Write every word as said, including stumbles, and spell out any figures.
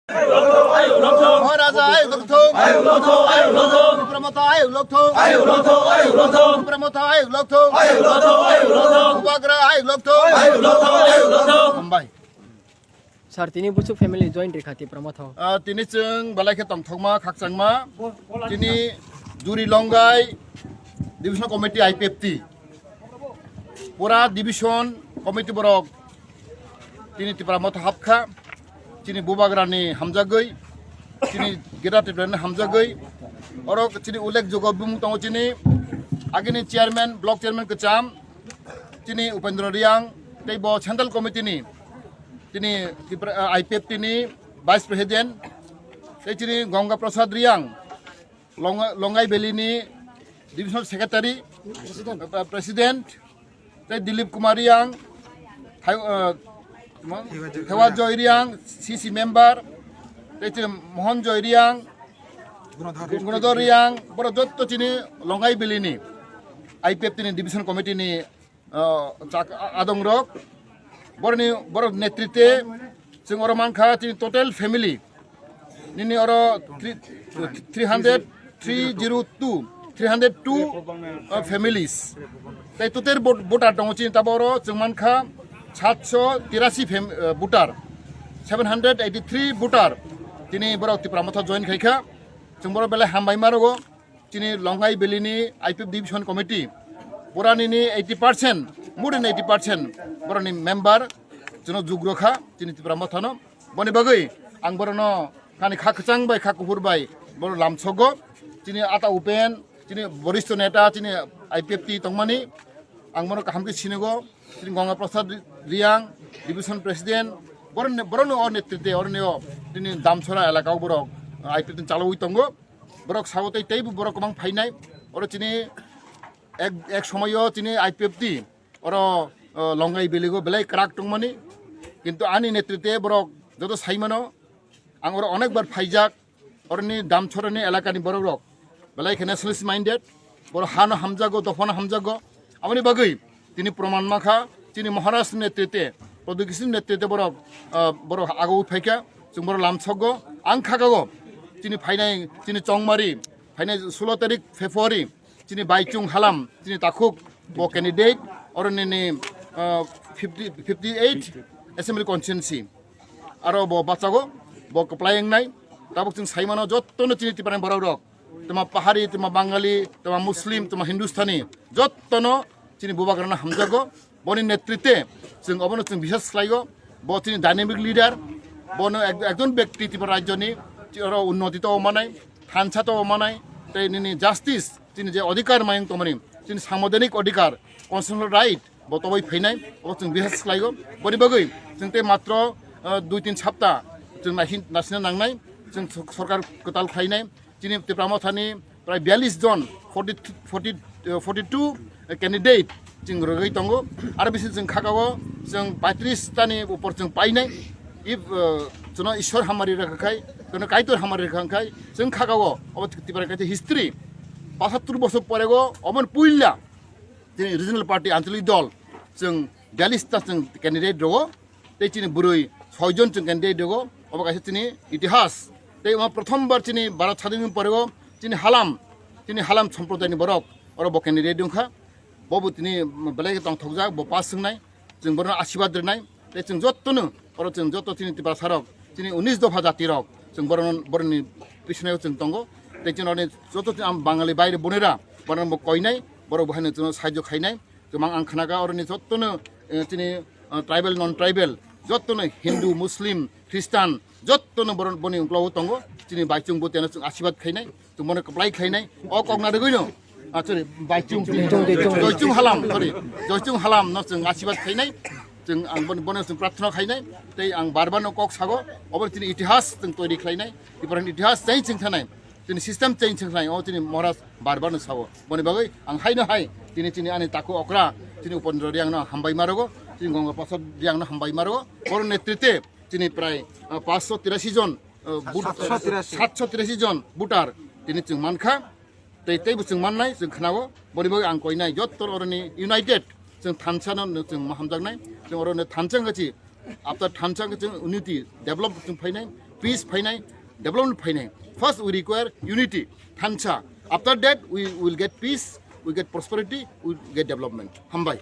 Maharaja ayuk lokthung. Tipra Motha ayuk lokthung. Tipra Motha ayuk lokthung. Bubagra ayuk lokthung. Hambai. Sir, tini buchuk family join rikha Tipra Motha o. Ah, tini chwng belai khe tongthokma, khakchangma. Tini Duri Longai Division Committee I P F T. Pura division committee borok tini Tipra Motha hapkha, chini bubagrani hamjagwi, chini Greater Tipraland hamjagwi. Oro chini ullekh jogo bumung tongo chini agini chairman, block chairman kwcham, chini Upendra Riang, tei bo central committee ni, tini Tipra, ah, I P F T ni vice president, tei chini Ganga Prasad Riang, Longa-, Longai Valley ni divisional secretary, uh, president, tei Dilip Kumar Riang, Thai-, uh, Thewa Joy Riang, C C member, tei chini Mohan Joy Riang, Gunodhor Riang, borok jotto chini Longai Valley ni I P F T ni division committee ni, uh, chak-, a-, adongrok, boroni, borok netrite, chwng oro mankha chini total family. Nini oro three, three hundred, three zero two, three hundred two, uh, families. Tei total vot-, voter tongo chini tabo oro chwng mankha satsho tirasi fam-, uh, voter, seven hundred eighty-three voter. Tini borok Tipra Motha join khaikha. Chwng borok belai hambai ma rogo. Chini Longai Valley ni I P F Division Committee, pura nini eighty percent, more than eighty percent boroni member chwngno jugrokha, chini Tipra Mothano. Boni bagwi ang borokno ani kha kwchang bai, kha kuphur bai, borok lamsogo. Chini Ata Upen, chini boristo neta, chini I P F T tongmani, ang bono kaham khe sinigo. Chini Ganga Prasad Riang, Division President, borokni, borokni o netrite, oroni o chini Damsora elaka o borok I P F T chalaui tongo. Borok sao tei, teibo borok kwbang phainai. Oro chini ek, ek somoio chini I P F T oro, o, Longai Valley o belai kwrak tongmani. Kintu ani netrite borok joto saimano, ang oro onekbar phaijak. Oroni Damsora ni elaka ni borok rok belai khe nationalist minded. Borok hano hamjago, dophano hamjago. Aboni bagwi tini proman mankha, chini Maharaj ni netrite, Pradyot Kishore ni netrite borok, ah, borok agoi phaikha, chwng borok lamsogo. Ang khakago, chini phainai, chini chongmari, phainai sulo tarik February, chini Baichung Halam, chini takhuk bo candidate, oro nini, ah, fifty, fifty eight assembly constituency. Aro bo bachago, bo kwplai wngnai. Tabuk chwng saimano jottono chini Tiprani borok rok. Tuma Pahari, tuma Bangali, tuma Muslim, tuma Hindustani, jottono chini bubagrano hamjago. Boni netrite chwng obono chwng biswas khlaigo. Bo chini dynamic leader. Bono ek-, ekjon bekti Tripura rajyoni oro unnoti to manai, thansa to manai, tei nini justice, chini je odhikar mayung tongmani, chini sanbidhanik odhikar, constitutional right, bo toboi phainai, obo chwng biswas khlaigo. Boni bagwi chwng tei matro, ah, dui tin sapta chwng naisin-, naisina nangnai, chwng sor-, sorkar kwtal khlainai. Chini Tipra Mothani prai biyalish jon, forty, forty, eh, forty two candidate chwng rwgwi tongo. Aro bisi chwng khakao chwng paitris tani upor chwng painai. If, eh, chwngno Ishwar hamari rwkha khai, chwngno Kaitor hamari rwkha khai, chwng khakao obo Tipra kaisa history. Pachattur bosor porego obo puila chini regional party ancholik dol chwng biyalish ta chwng candidate rogo. Tei chini bwrwi soi jon chwng candidate rogo, obo kaisa chini itihas. Tei omo prothom bar chini Bharat sadin ni porego chini halam, chini halam somprodai ni borok oro bo candidate wngkha. Bo bo tini belai khe tongthokjak, bo pass wngnai, chwng bono asirwad rwnai. Tei chwng jottono, oro chwng jotto chini Tiprasa rok, chini unis dopha jati rok, chwng boron-, boroni pisoneo chwng tongo. Tei chini oroni jotto chini ang Bangali baire bonera, boron bo koinai, borok bo haino chwngno sahajyo khainai. Kwbang ang khnakha oroni jottono, eh, chini, eh, tribal, non tribal, jottono Hindu, Muslim, Christian, jottono boron, boni uklogo tongo. Chini baichung bo teno chwng asirwad khainai, chwng bono kwplai khlainai. O kok na rwgwino, ah, sorry, baichung, joichung halam, sorry, joichung halam no chwng asirwad khainai. Chwng ang bono, bono chwng prarthana khainai. Tei ang bar bar no kok sago, obo chini itihas chwng toiri khlainai. Tiprani itihas change chwng thanai. Chini system change chwng khlai, o chini Maharaj bar bar no sao. Boni bagwi ang haino hai, chini, chini ani takhuk okra, chini Upendra Riang no hambai ma rogo, chini Ganga Prasad Riang no hambai ma rogo. Boro netrite chini prai, ah, paanch sho tirashi jon, ah, but-, satsho tirashi. Satsho tirashi jon voter tini chwng mankha. Tei, teibo chwng mannai, chwng khnao. Boni bagwi ang koinai, jotto oroni united chwng thansa no chwng ma hamjaknai. Chwng oroni thansa wngkha chi, after thansa wngkha chwng unity, develop chwng phainai. Peace phainai, development phainai. First, we require unity, thansa. After that, we will get peace, we get prosperity, we get development. Hambai.